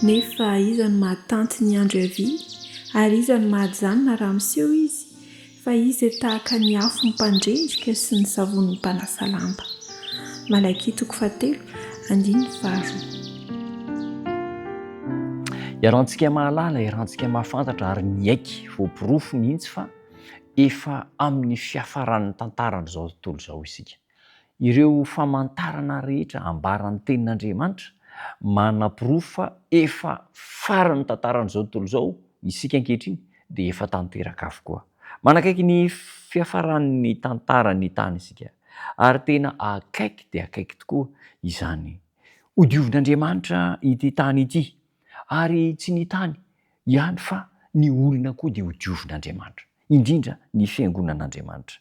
Nefa iza no mahatanty ny andro hiaviany, ary iza no mahajanona raha miseho izy? Fa izy dia tahaka ny afo mpandrendrika sy ny savonin'ny mpanasa lamba. Malakia toko fahatelo, andininy faharoa. Iarahantsika mahalala, iarahantsika mahafantatra ary miaiky voaporofo mihitsy fa efa amin'ny fiafaran'ny tantaran'izao tontolo izao isika. Ireo famantarana rehetra ambaran'ny Tenin'Andriamanitra manaporofo fa efa faran'ny tantaran'izao tontolo izao isika ankehitriny dia efa tanteraka avokoa. Manakaiky ny fiafaran'ny tantaran'ny tany isika ary tena akaiky dia akaiky tokoa izany. Hodiovin'Andriamanitra ity tany ity ary tsy ny tany ihany fa ny olona koa dia hodiovin'Andriamanitra. indrindra ny Fiangonan'Andriamanitra.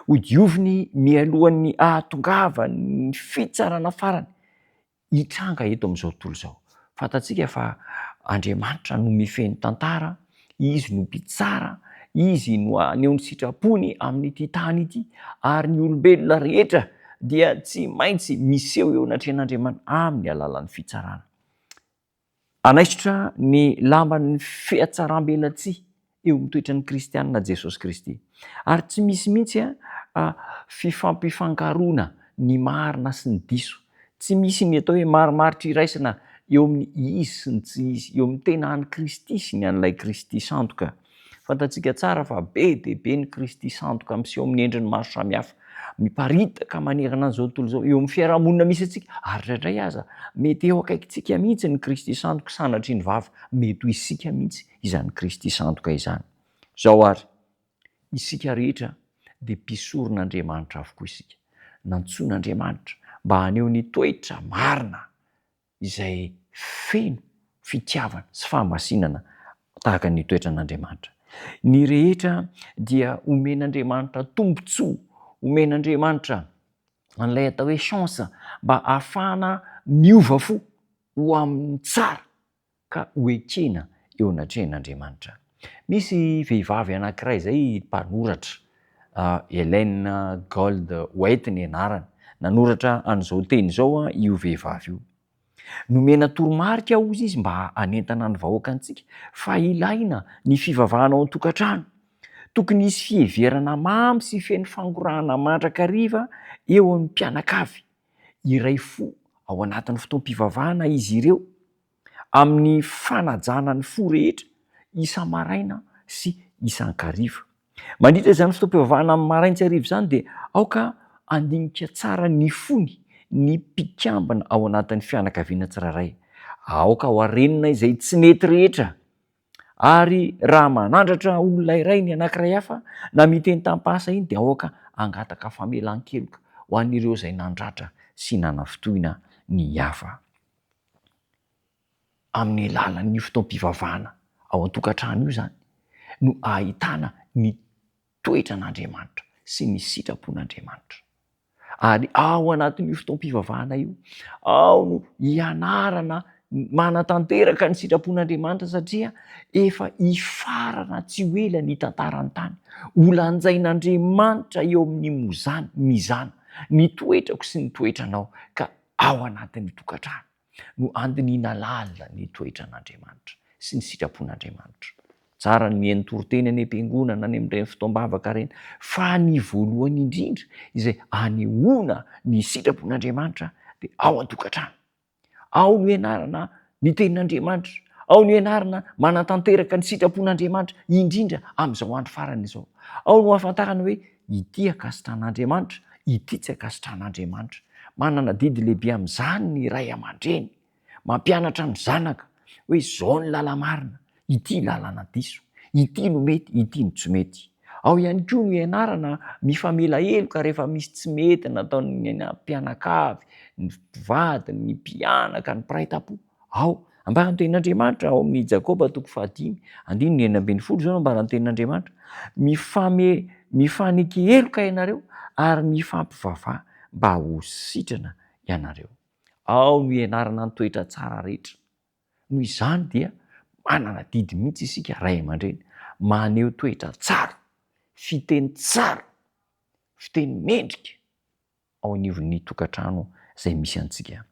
Hodioviny mialohan'ny hahatongavan'ny fitsarana farany hitranga eto amin'izao tontolo izao. Fantatsika fa Andriamanitra no mifehy ny tantara, Izy no mpitsara, Izy no haneho ny sitrapony amin'ity tany ity, ary ny olombelona rehetra dia tsy maintsy miseho eo anatrehan'Andriamanitra amin'ny alalan'ny fitsarana. Hanaisotra ny lamban'ny fihatsaram-belatsihy eo amin'ny toetran'ny kristiana Jesosy Kristy. Ary tsy misy mihitsy fifampifangaroana ny marina sy ny diso. Tsy misy ny atao hoe marimaritra iraisana eo amin'ny izy sy ny tsy izy, eo amin'ny tena an'i Kristy sy ny an'ilay Kristy sandoka. Fantatsika tsara fa be dia be ny Kristy sandoka miseho amin'ny endriny maro samihafa, miparitaka manerana an'izao tontolo izao, eo amin'ny fiarahamonina misy antsika, ary indraindray aza mety eo akaikintsika mihitsy ny Kristy sandoka, sanatria ny vava, mety ho isika mihitsy izany Kristy sandoka izany. Izao ary, isika rehetra dia mpisoron'Andriamanitra avokoa isika, nantsoin'Andriamanitra mba haneho ny toetra marina izay feno fitiavana sy fahamasinana tahaka ny toetran'Andriamanitra. Ny rehetra dia omen'Andriamanitra tombontsoa, omen'Andriamanitra an'ilay atao hoe chance mba hahafahana miova fo ho amin'ny tsara ka ho ekena eo anatrehan'Andriamanitra. Misy vehivavy anankiray izay mpanoratra, Ellen Gold White ny anarany, nanoratra an'izao teny izao io vehivavy io, Nomena toromarika hozy izy mba hanentana ny vahoakantsika fa ilaina ny fivavahana ao an-tokantrano. Tokony hisy fiheverana mamy sy feno fangorahana mandrakariva eo amin'ny mpianakavy. Hiray fo ao anatin'ny fotoam-pivavahana izy ireo amin'ny fanajana ny fo rehetra isa-maraina sy isan-kariva. Mandritra izany fotoam-pivavahana amin'ny marain-tsy hariva izany dia aoka handinika tsara ny fony ny mpikambana ao anatin'ny fianakaviana tsirairay. Aoka ho arenina izay tsy nety rehetra. Ary raha manandratra olona iray ny anankiray hafa na miteny tamim-pahasahiana dia aoka hangataka famelan-keloka ho an'ireo izay nandratra sy nanafintohina ny hafa. Amin'ny alalan'io fotoam-pivavahana ao an-tokantrano io izany no ahitana ny toetran'Andriamanitra sy ny sitrapon'Andriamanitra. Ary ao anatin'io fotoam-pivavahana io, ao no hianarana manatanteraka ny sitrapon'Andriamanitra satria efa hifarana tsy ho ela ny tantaran'ny tany. Holanjain'Andriamanitra eo amin'ny mozana, mizana, ny toetrako sy ny toetranao ka ao anatin'ny tokantrano no andinihina lalina ny toetran'Andriamanitra sy ny sitrapon'Andriamanitra. Tsara ny mihaino toriteny any am-piangonana, any amin'ireny fotoam-bavaka ireny, fa ny voalohany indrindra izay anehoana ny sitrapon'Andriamanitra dia ao an-tokantrano. Ao no ianarana ny tenin'Andriamanitra, ao no ianarana manatanteraka ny sitrapon'Andriamanitra, indrindra amin'izao andro farany izao. Ao no ahafantarana hoe ity ankasitrahan'Andriamanitra, ity tsy ankasitrahan'Andriamanitra. Manana adidy lehibe amin'izany ny ray aman-dreny, mampianatra ny zanaka hoe izao ny lala-marina, ity lalana diso, ity no mety, ity no tsy mety. Ao ihany koa no ianarana mifamela heloka rehefa misy tsy mety nataon'ny mpianakavy, ny mpivady, ny mpianaka, ny mpiray tampo. Ao, ambaran'ny tenin'Andriamanitra ao amin'ny Jakoba toko fahadimy, andininy 16 izao no ambaran'ny tenin'Andriamanitra, Mifame, mifaneke heloka ianareo ary mifampivavaha mba ho sitrana ianareo. Ao no ianarana ny toetra tsara rehetra. Noho izany dia manana adidy mihitsy isika ray aman-dreny maneho toetra tsara, fiteny tsara, fiteny mendrika ao anivon'ny tokantrano izay misy antsika.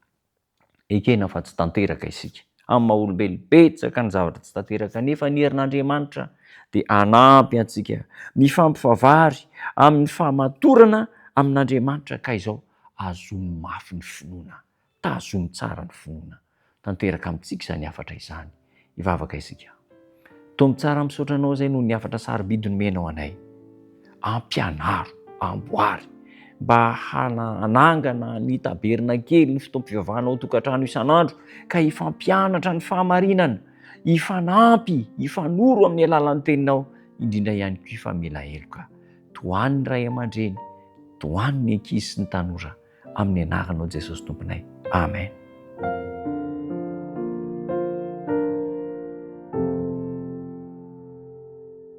Ekena fa tsy tanteraka isika. Amin'ny maha olombelona, betsaka ny zavatra tsy tanteraka nefa ny herin'Andriamanitra dia hanampy antsika mifampivavary amin'ny fahamatorana amin'Andriamanitra ka izao azomy mafy ny finoana. Tazomy tsara ny finoana. Tanteraka amintsika izany hafatra izany. Hivavaka isika. Tompo tsara misaotra anao izay noho ny hafatra sarobidy nomenao anay. Ampianaro, amboary mba hanangana ny tabernakely ny fotoam-pivavahana ao tokantrano isan'andro ka hifampianatra ny fahamarinana, hifanampy, hifanoro amin'ny alalan'ny teninao, indrindra ihany koa hifamela heloka. Tohano ny ray aman-dreny, tohano ny ankizy sy ny tanora. Amin'ny anaranao Jesosy Tomponay. Amen.